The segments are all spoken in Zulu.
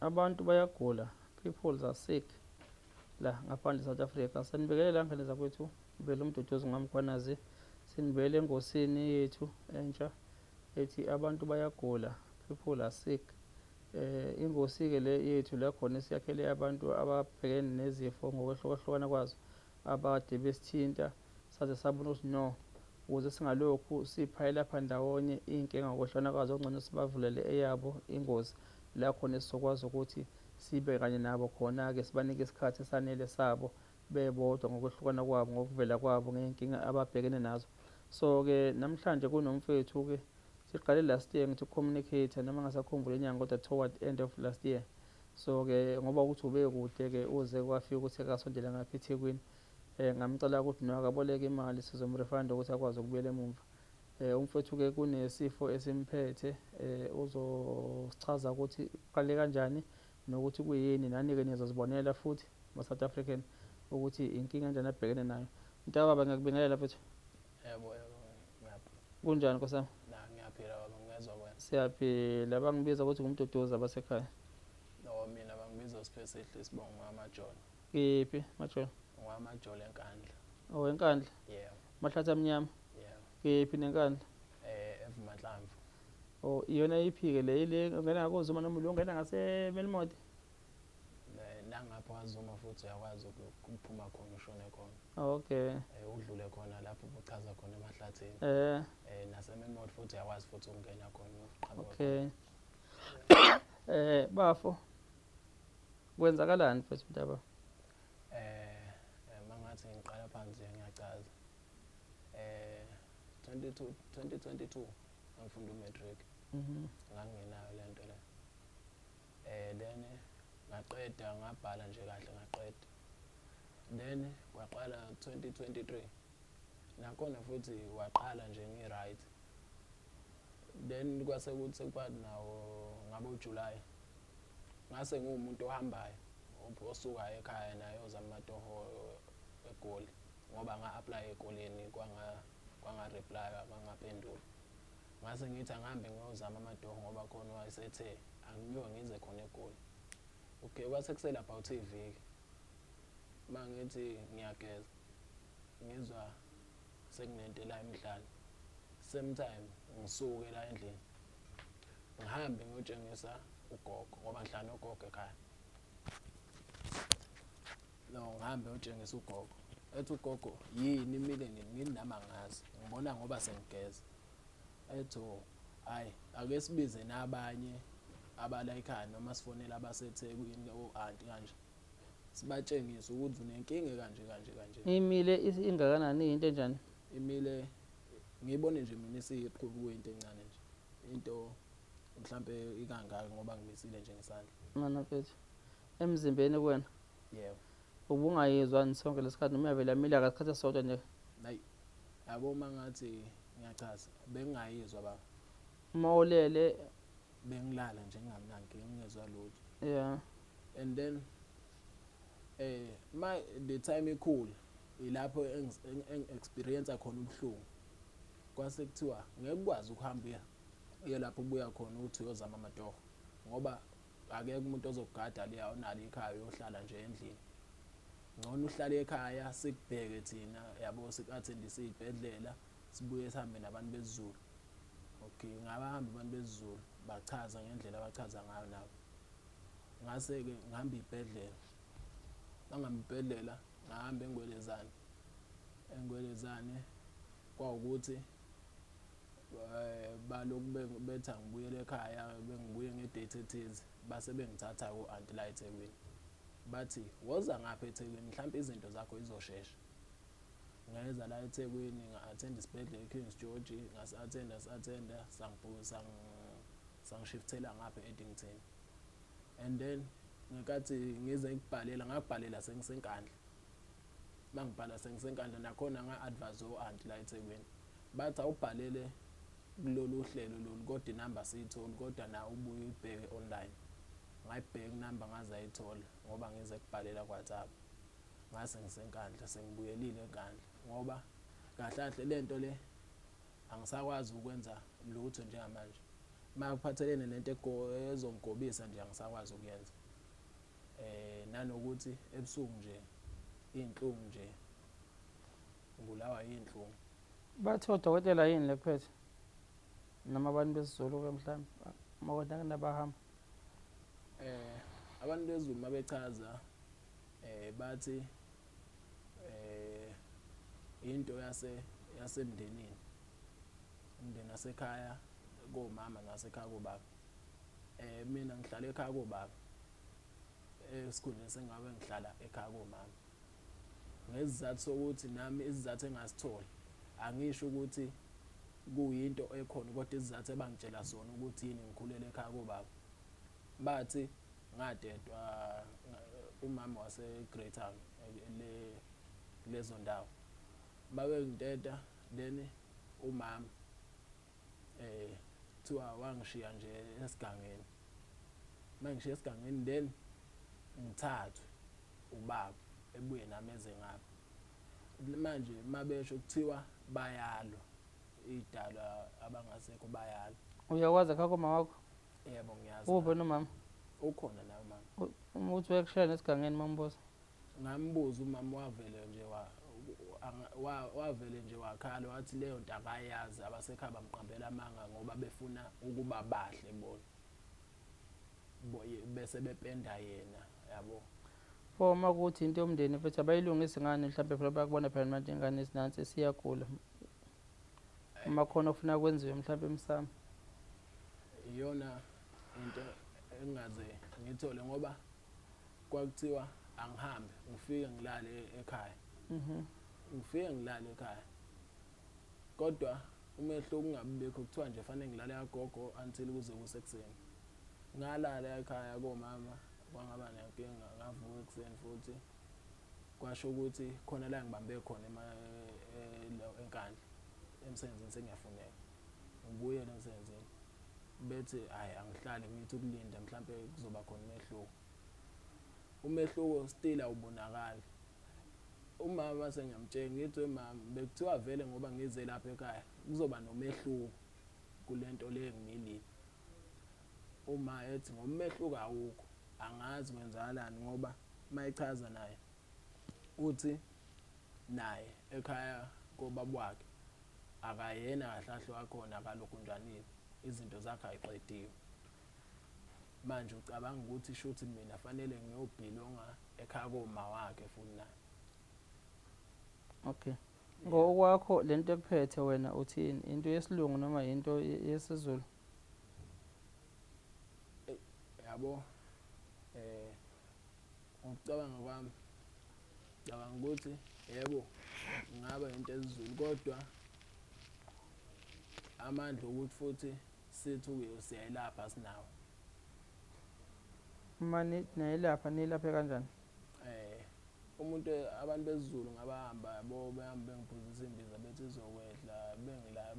Abantu bayagula, peoples are sick la ngaphandle South Africa. Sanibingelela ngane zakwethu, ngibele uMduduzi ngwaMkhwanazi. Sinibele engosini yethu entsha ethi abantu bayagula, people are sick. Ingosi-ke le yethu la khona esiyakhele abantu ababhekene nezifo ngokwehlukahlukana kwazo abade besithinta saze sabona ukuthi no, ukuze singalokhu siphayela lapha ndawonye iy'nkinga ngokwehlukana kwazo, kungcono sibavulele eyabo ingozi la khona esizokwazi ukuthi sibe kanye nabo khona-ke, sibanike isikhathi esanele sabo bebodwa ngokwehlukana kwabo, ngokuvela kwabo ngey'nkinga ababhekene nazo. So-ke namhlanje kunomfethu-ke, siqale last year ngithi uku-communicate noma ngasakhumbula inyanga, kodwa toward end of last year. So-ke ngoba ukuthi ubekude-ke uze kwafika ukuthi akasondela ngapha eThekwini, ngamcela ukuthi no akaboleke imali sizom-refund ukuthi akwazi ukubuyela emumva. Umfowethu-ke kunesifo esimphethe, uzosichaza ukuthi kuqale kanjani nokuthi kuyini, nani-ke nizozibonela futhi ma-South African ukuthi inkinga enjani abhekene nayo. Mntakababa, ngiyakubingelela mfethu. Yebo, yebo, ngiyaphila. Kunjani nkosi yami? Na, ngiyaphila baba, ngiyezwa kwena. Siyaphila. Bangibiza ukuthi nguMduduzi abasekhaya. No, mina bangibiza uSiphesihle isibongo ngamaJolo. Kephi Majolo? NgwamaJolo eNkandla. Oh, eNkandla. Yebo. Mahlathi amnyama. Yebo. Kephi neNkandla? EVumanhlamvu. Oh, iyona iphi-ke le? Ile ongena ngakoZuma noma lo ongena ngaseMelmoth? Nangapha kwaZuma futhi uyakwazi ukuphuma khona ushone khona. Okay. Udlule khona lapho ubuchaza khona emahlathini. NaseMelmoth futhi uyakwazi futhi ukungena khona uqhamuke. Okay. Bafo, kwenzakalani mfethu mntaba? Mangathi ngiqala phansi ngiyachaza. 22 2022 ngifunda umatric. Ngangingenayo lento le. Then ngaqeda, ngabhala nje kahle ngaqeda. Then kwaqala 2023. Nakhona futhi waqala nje ngi-right. Then kwase kuthi sekuphakathi nawo ngabo July ngase ngiwumuntu ohambayo osukayo ekhaya naye ozama amatoho eGoli, ngoba nga-apply ekoleni kwanga-reply kwangaphendula. Ngase ngithi angihambe ngiyozama amatoho ngoba khona wayesethe angiyoke ngize khona eGoli. Okay, kwase kusele about iviki. Mangithi ngiyageza ngizwa sekunento la emhlane. Same time ngisuke la endlini ngihambe ngiyotshengisa ugogo ngoba ngihlala nogogo ekhaya. No, ngihambe ngiyotshengisa ugogo. Ethi ugogo, yini imile nini? Ngithi nami angazi, ngibona ngoba sengigeza. Ethi oh, hayi ake sibize nabanye abala ekhaya noma sifonele abaseThekwini o-anti kanje, sibatshengise ukuthi unenkinga kanje kanje kanje. Imile ingakanani, into enjani? Imile ngiyibone nje mina isiyiqhubu kuyinto encane nje, into mhlampe ikangaka ngoba ngimisile nje ngesandla. Mana mfethu, emzimbeni kuwena? Yebo. Ubungayizwa sonke lesikhathi noma uyavela imile ngasikhathi esisodwa nje? Hayi, yabo mangathi ngiyachaza bengingayizwa baba. Uma ulele? Bengilala nje ngingamnankinga, ngingezwa lutho. And then ma the time ikhula ilapho engi-experience khona ubuhlungu. Kwase kuthiwa ngeke ukwazi ukuhamba uye lapho ubuya khona ukuthi uyozama amatoho ngoba akekho umuntu ozokugada le, awunalo ikhaya, uyohlala nje endlini. Ngcono uhlale ekhaya sikubheke thina, yabo, siku-attendise iy'bhedlela, sibuye sihambe nabantu besiZulu. Okay, ngabahamba abantu besiZulu bachaza ngendlela abachaza ngayo nabo. Ngase-ke ngihamba iy'bhedlela. Mangihamba ibhedlela ngahamba eNgwelezane. ENgwelezane kwawukuthi balokhu bethi angibuyele ekhaya, bengibuye nge-date ethize, base bengithatha ko-anti la eThekwini. Bathi woza ngapha eThekwini mhlampe izinto zakho zizoshesha. Ngeza la eThekwini nga-attend isibhedlela eKings George, ngasi-attenda si-attenda sangishifthela ngapha e-Addington. And then ngenkathi ngize ngikubhalela, ngakubhalela sengiseNkandla. Mangibhala sengiseNkandla nakhona nga-advise o-anti la eThekwini. Bathi awubhalele kulolu hlelo lolu kodwa inamba siyitholi, kodwa nawe ubuye uyibheke online. Ngayibheka inamba ngaze ayithola ngoba ngize kubhalela ku-WhatsApp. Ngase ngiseNkandla, sengibuyelile eNkandla ngoba kahle kahle lento le angisakwazi ukwenza lutho njengamanje. Makuphathelene nento ezongigobisa nje angisakwazi ukuyenza. Nanokuthi ebusuku nje iy'nhlungu nje ngibulawa yiy'nhlungu. Bathi odokotela yini le kuphethe? Noma abantu besiZulu-ke mhlawumbe uma kodwa kunabahamba. Abantu besiZulu mabechaza bathi into yasemndenini, umndeni wasekhaya komama nasekhaya kobaba. Mina ngihlala ekhaya kobaba esikhundleni sengabe ngihlala ekhaya komama. Ngesizathu sokuthi nami isizathu engasithola angisho ukuthi kuyinto ekhona kodwa isizathu ebangitshela sona ukuthi yini ngikhulele ekhaya kobaba. Bathi ngadedwa umama wase Greytown le lezo ndawo. Babengideda then umama kuthiwa wangishiya nje esigangeni. Mangishiya esigangeni then ngithathwe ubaba ebuye nami eze ngapha. Manje mabesho kuthiwa bayalwa idalwa abangasekho bayalwa. Uyakwazi ekhaya koma wakho? Yebo ngiyazi. Uphi nomama? Ukhona naye umama. Uthi uyakushaya nesigangeni mambuza? Ngambuza umama wavele nje wavele nje wakhala wathi leyo nto akayazi, abasekhaya bamqambela amanga ngoba befuna ukuba bahle bona. Bese bependa yena yabo. Pho uma kuthi into yomndeni mfethu abayilungisi ngani mhlawumbe phela bayakubona phela manje ingane ezinansi siyagula. Uma khona ofuna kwenziwe mhlawumbe emsamo. Iyona into engingaze ngithole ngoba kwakuthiwa angihambe ngifike ngilale ekhaya. Ngifike ngilale ekhaya. Kodwa umehluko ungabibikho kuthiwa nje fanele ngilale kagogo until kuze kusekuseni. Ngalala ekhaya komama kwangaba nenkinga ngavuka ekuseni futhi kwasho ukuthi khona la ngibambe khona eNkandla emsebenzini sengiyafuneka. Ngibuyele emsebenzini bethi hayi angihlale ngithi ukulinda mhlambe kuzoba khona umehluko. Umehluko still awubonakali. Umama sengiyamtshela ngithi mama bekuthiwa vele ngoba ngize lapha ekhaya kuzoba nomehluko kulento le engimilile. Uma ethi ngomehluko awukho angazi kwenzakalani ngoba mayichaza naye uthi naye ekhaya kobaba wakhe akayena kahle kahle wakhona akalokhunjanile izinto zakhe ayiqediwe. Manje ucabanga ukuthi shuthi mina fanele ngiyobhilonga ekhaya koma wakhe futhi naye. Okay. Ngokwakho lento ekuphethe wena uthini? Into yesilungu noma into yesiZulu? Yabo ngokucabanga kwami ngicabanga ukuthi yebo ngaba into esiZulu kodwa amandla ukuthi futhi sithi siyayilapha sinawo. Uma niyilapha niyilaphe kanjani? Umuntu abantu besiZulu ngabahamba yabo behamba bengiphuzisa imbiza bethi izokwehla bengila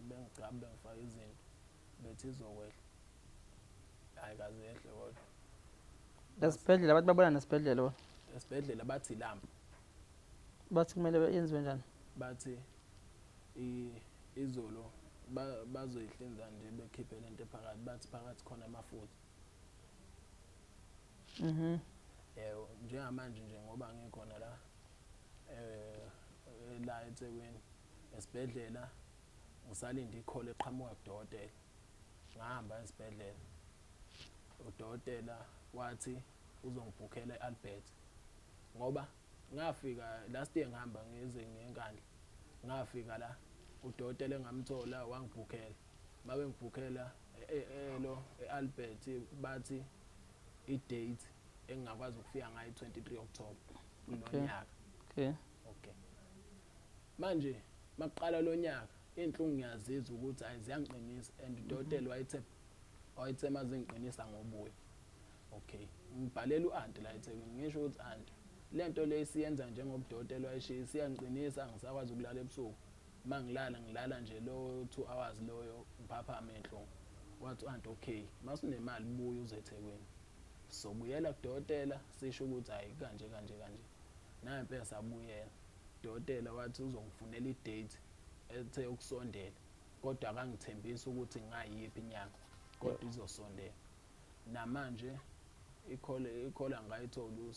bengigcaba bengifaka izinto bethi izokwehla. Hayi kaze yehle kodwa. Esibhedlela abantu babona nesibhedlela bona. Esibhedlela bathi lamp. Bathi kumele yenziwe njani? Bathi izolo bazoyihlinza nje bekhiphe lento ephakathi bathi phakathi khona amafutha. Yebo njengamanje nje ngoba ngikhona la la eThekwini esibhedlela ngisalinde ikhole eqhamuka kudokotela. Ngahamba esibhedlela udokotela wathi uzongibhukhela eAlbert ngoba ngafika last year ngihamba ngize ngeNkandla ngafika la udokotela engamthola wangibhukhela babe ngibhukhela elo eAlbert bathi i-date engingakwazi ukufika ngayo 23 October kulonyaka. Okay. Okay. Manje maqala lonyaka inhlungu ngiyazizwa ukuthi ayiziyangiqinisa and udokotela wayethe mazingiqinisa ngobuya. Okay. Ngibhalela uanti la eThekwini ngisho ukuthi anti lento le siyenza njengoba udokotela wayeshiya siyangiqinisa ngisakwazi ukulala ebusuku. Mangilala ngilala nje lo 2 hours loyo ngiphaphama enhlungu. Wathi uanti okay masunemali buya uze eThekwini. Sobuyela kudokotela sisho ukuthi hayi kanje kanje kanje. Naye impela sabuyela. Udokotela wathi uzongifunela idate ethe ukusondela kodwa akangithembisa ukuthi ngayiphi inyanga. Kodwa izosondela. Namanje i-call angayitholi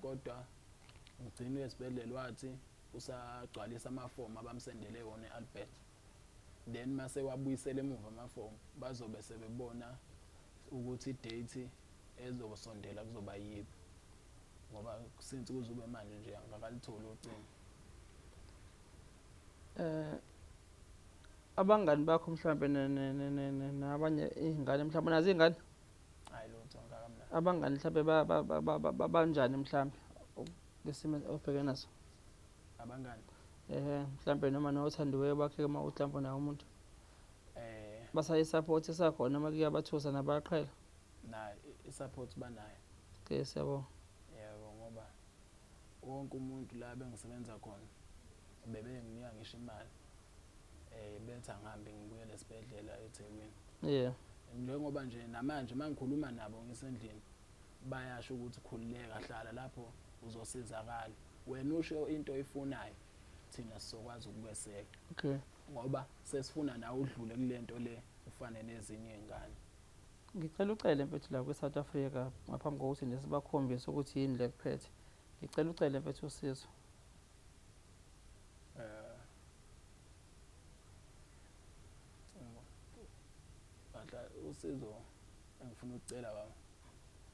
kodwa ngigcine esibhedlela wathi usagcwalisa amafomu abamsendele wona e-Albert. Then mase wabuyisela emuva amafomu bazobe sebebona ukuthi i-date ezosondela kuzoba yiphi. Ngoba since kuzobe manje nje angakalitholi ucingo. Abangani bakho mhlambe nabanye izingane mhlambe nazo izingane? Hayi lutho ngakamna. Abangani mhlambe banjani mhlambe lesimo obhekene naso? Abangani? Mhlambe noma nothandiweyo bakhe uma uthi mhlambe nawo umuntu. Basayi-support sakhona noma kuyabathusa nabaqhela? Nayo i-support banayo. Okay, siyabonga. Yebo, ngoba wonke umuntu la bengisebenza khona bebenginika ngisho imali. Bethi angihambe ngibuyele esibhedlela eThekwini. Yeah. Njengoba nje namanje mangikhuluma nabo ngisendlini bayasho ukuthi khululeka, hlala lapho uzosizakala. Wena usho into oyifunayo thina sizokwazi ukukweseka. Okay. Ngoba sesifuna nawe udlule kulento le ufane nezinye izingane. Ngicela ucele mfethu la kwi-South Africa ngaphambi kokuthi nje sibakhombise ukuthi yini le kuphethe. Ngicela ucele mfethu usizo. Usizo engifuna ukucela baba.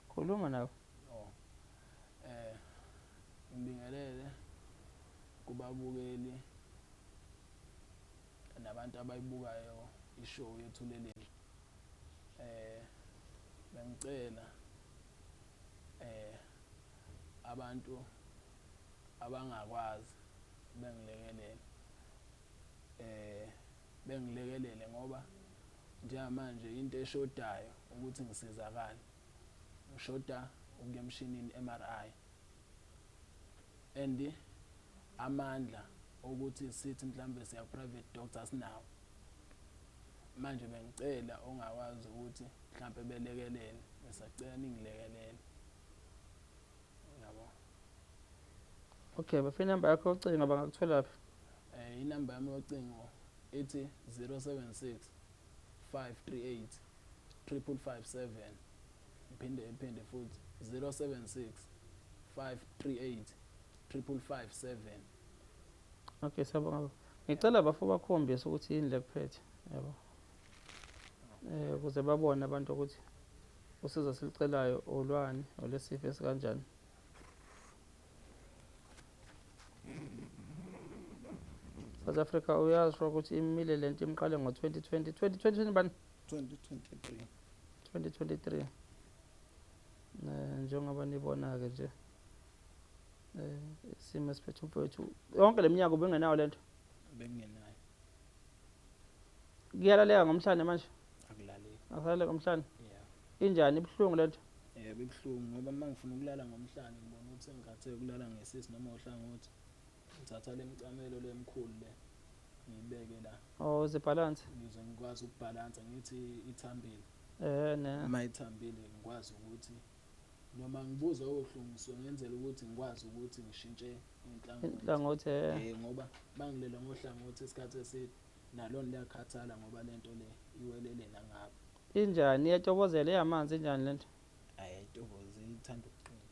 Khuluma nawe. Oh. Ngibingelele kubabukeli nabantu abayibukayo ishow yeThuleleni. Bengicela abantu abangakwazi bengilekelele. Bengilekelele ngoba njengamanje into eshodayo ukuthi ngisizakale. Ngishoda ukuya emshinini MRI. And amandla ukuthi sithi mhlambe siya private doctor sinawo. Manje bengicela ongakwazi ukuthi mhlambe belekelele, ngisacela ningilekelele. Yabo. Okay, bafuna inamba yakho yocingo bangakuthola phi? Inamba yami yocingo ithi 076 538 5557. Iphinde futhi 076 538 5557. Okay, siyabonga. Ngicela bafo bakhombise ukuthi yini le kuphethe, yabo. Ukuze babone abantu ukuthi usizo silicelayo olwani olesifo esikanjani. South Africa uyasho ukuthi imile lento imqale ngo-2020. 2020 bani? 2023. 2023. Njengoba nibona ke nje isimo esiphethe umfowethu yonke leminyaka ubengenayo lento? Bengenayo. Kuyalaleka ngomhlane manje? Akulaleki. Akulaleki ngomhlane? Yeah. Injani, ibuhlungu lento? Yebo, ibuhlungu ngoba uma ngifuna ukulala ngomhlane ngibona ukuthi sengikhathele ukulala ngesisi noma ohlangothi. Ngithatha le mcamelo lemkhulu le ngiyibeke la. Oh, uze balance? Ngize ngikwazi ukubhalansa ngithi ithambile. Ne. Uma ithambile ngikwazi ukuthi noma ngibuza ubuhlungu so ngenzela ukuthi ngikwazi ukuthi ngishintshe inhlangothi. Inhlangothi. Ngoba bangilele ngohlangothi isikhathi eside nalona liyakhathala ngoba lento le iwelele nangapha. Injani, iyatobozela eyamanzi injani lento? Ayitobozi, ithanda ukuqina.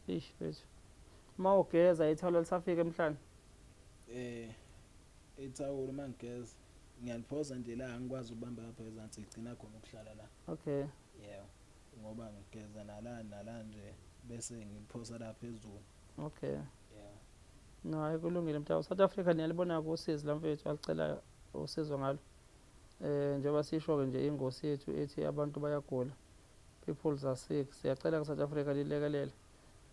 Eish mfethu. Uma ugeza ithawula lisafika emhlane? Ithawula uma ngigeza ngiyaliphosa nje la, angikwazi ukubamba lapha ezansi, ligcina khona ukuhlala la. Okay. Yebo. Ngoba ngigeza nala nala nje bese ngiliphosa la phezulu. Okay. Yebo. No, hayi kulungile mntaka. South Africa niyalibona usizi la mfethu alicela usizo ngalo. Njengoba sisho ke nje ingosi yethu ethi abantu bayagula. People are sick. Siyacela ku South Africa lilekelele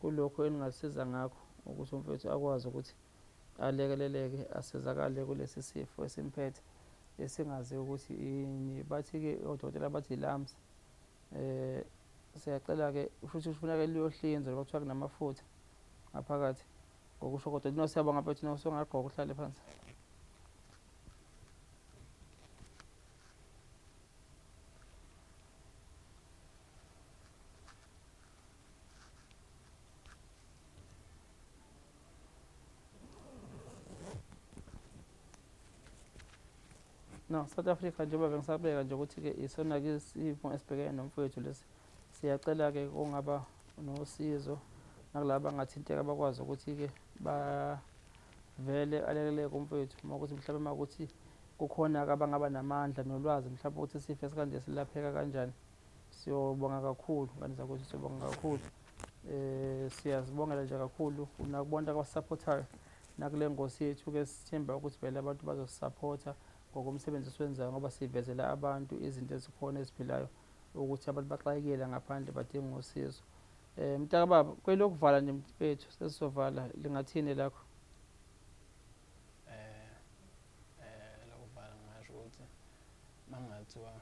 kulokho eningasiza ngakho ukuthi umfethu akwazi ukuthi alekeleleke asizakale kulesi sifo esimphethe esingazi ukuthi ini. Bathi ke odokotela bathi lumps. Siyacela ke futhi kufuneka liyohlinzwa ngoba kuthiwa kunamafutha ngaphakathi ngokusho kodwa. No, siyabonga mfethu, no, songagqoka uhlale phansi. No, South Africa, njengoba bengisabeka nje ukuthi-ke isona-ke isimo esibhekene nomfowethu lesi, siyacela-ke kungaba nosizo nakulaba abangathinteka bakwazi ukuthi-ke bavele alekeleke umfowethu. Uma ukuthi mhlawumbe uma ukuthi kukhona-ke abangaba namandla nolwazi mhlawumbe ukuthi isifo esikanje silapheka kanjani, siyobonga kakhulu ngane zakwethu, siyobonga kakhulu. Siyazibongela nje kakhulu nakubonke abasisaphothayo nakule ngosi yethu-ke. Sithemba ukuthi vele abantu bazosisaphotha ngokomsebenzi esiwenzayo, ngoba sivezela abantu izinto ezikhona eziphilayo ukuthi abantu baxakekile ngaphandle, badinga usizo. Mntakababa, kwelokuvala nje mfethu, sesizovala, lingathini lakho? Lokuvala ngingasho ukuthi mangathiwa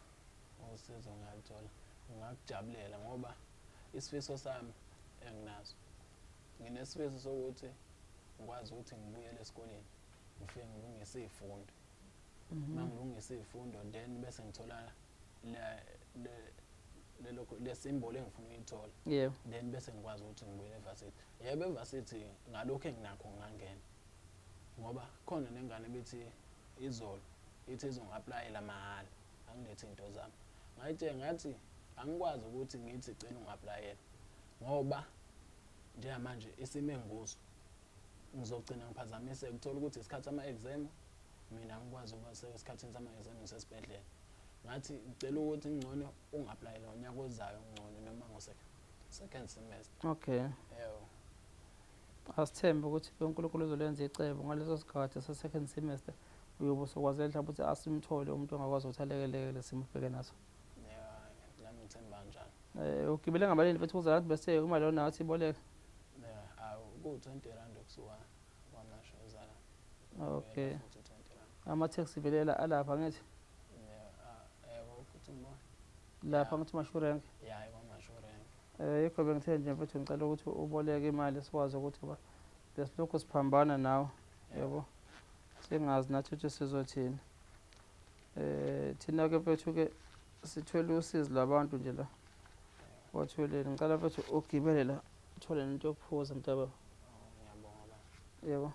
usizo ngingaluthola, ngingakujabulela, ngoba isifiso sami enginaso, nginesifiso sokuthi ngikwazi ukuthi ngibuyele esikoleni, ngifike ngilungise iy'fundo. Uma ngilungisa iy'fundo, then bese ngithola le symbol engifuna ukuyithola, then bese ngikwazi ukuthi ngibuyele e-varsity. Yebo, e-varsity ngalokhu enginakho ngingangena, ngoba khona nengane bethi izolo ithi izongi-applyela mahhala, angilethe iy'nto zami. Ngayitshela ngathi angikwazi ukuthi ngithi cela ungi-applyele, ngoba njengamanje isimo engikuso ngizogcina ngiphazamiseka, uthola ukuthi isikhathi sama-exam mina angikwazi ukuba sesikhathini sama-exam, ngisesibhedlela. Ngathi ngicela ukuthi ngcono ungi-applyele ngonyaka ozayo ngcono, noma ngo-second semester. Yebo. Asithembe ukuthi uNkulunkulu uzolenza icebo ngaleso sikhathi se-second semester, uyobe usukwazi mhlawumbe ukuthi asimthole umuntu ongakwazi ukuthi alekeleke lesimo ubheke naso. Yeah, nami ngithemba kanjalo. Ugibele ngamalini mfethu ukuze lathi bese imali yona ngathi iboleka? Yeah, awu, ku-R20 ukusuka KwaMashu uzala. Futhi R20. Ama-taxi vele alapha, ngithi? Yeah, yebo, futhi ngibona. Lapha ngithi Mashu rank. Ya, KwaMashu rank. Yikho bengithe nje mfethu ngicela ukuthi uboleke imali sikwazi ukuthi ba besilokhu siphambana nawe, yebo, singazi nathi ukuthi sizothini. Thina ke mfethu ke sithwele usizi labantu nje la wathweleni. Ngicela mfethu ugibele la, uthole nento yokuphuza, mntaba. Oh, ngiyabonga baba. Yebo,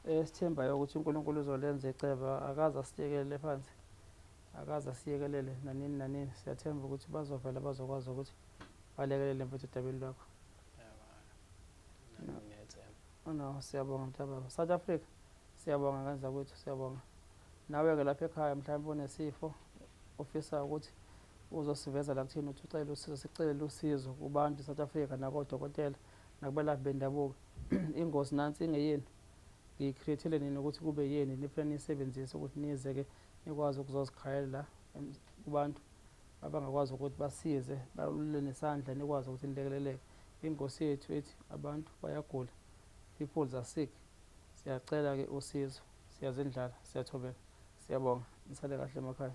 esithembayo ukuthi uNkulunkulu uzolenza icebo, akaze asiyekelele phansi, akaze asiyekelele nanini nanini. Siyathemba ukuthi bazovela bazokwazi ukuthi balekelele mfethu odabeni lwakho. Yebo. Nami nginethemba. No, siyabonga mntababa. South Africa, siyabonga ngane zakwethu, siyabonga. Nawe-ke lapha ekhaya mhlawumbe unesifo ofisa ukuthi uzosiveza la kuthina, ukuthi ucele usizo, sicelele usizo kubantu South Africa nakodokotela nakubelaphi bendabuko. Ingozi nansi ingeyenu, ngiyi-create-ele nina ukuthi kube yeni, nifuna niyisebenzise ukuthi nize-ke nikwazi ukuzozikhalela la kubantu abangakwazi ukuthi basize, balule nesandla, nikwazi ukuthi nilekeleleke. Ingosi yethu ethi abantu bayagula, people are sick. Siyacela-ke usizo, siyazindlala, siyathobeka, siyabonga. Nisale kahle emakhaya.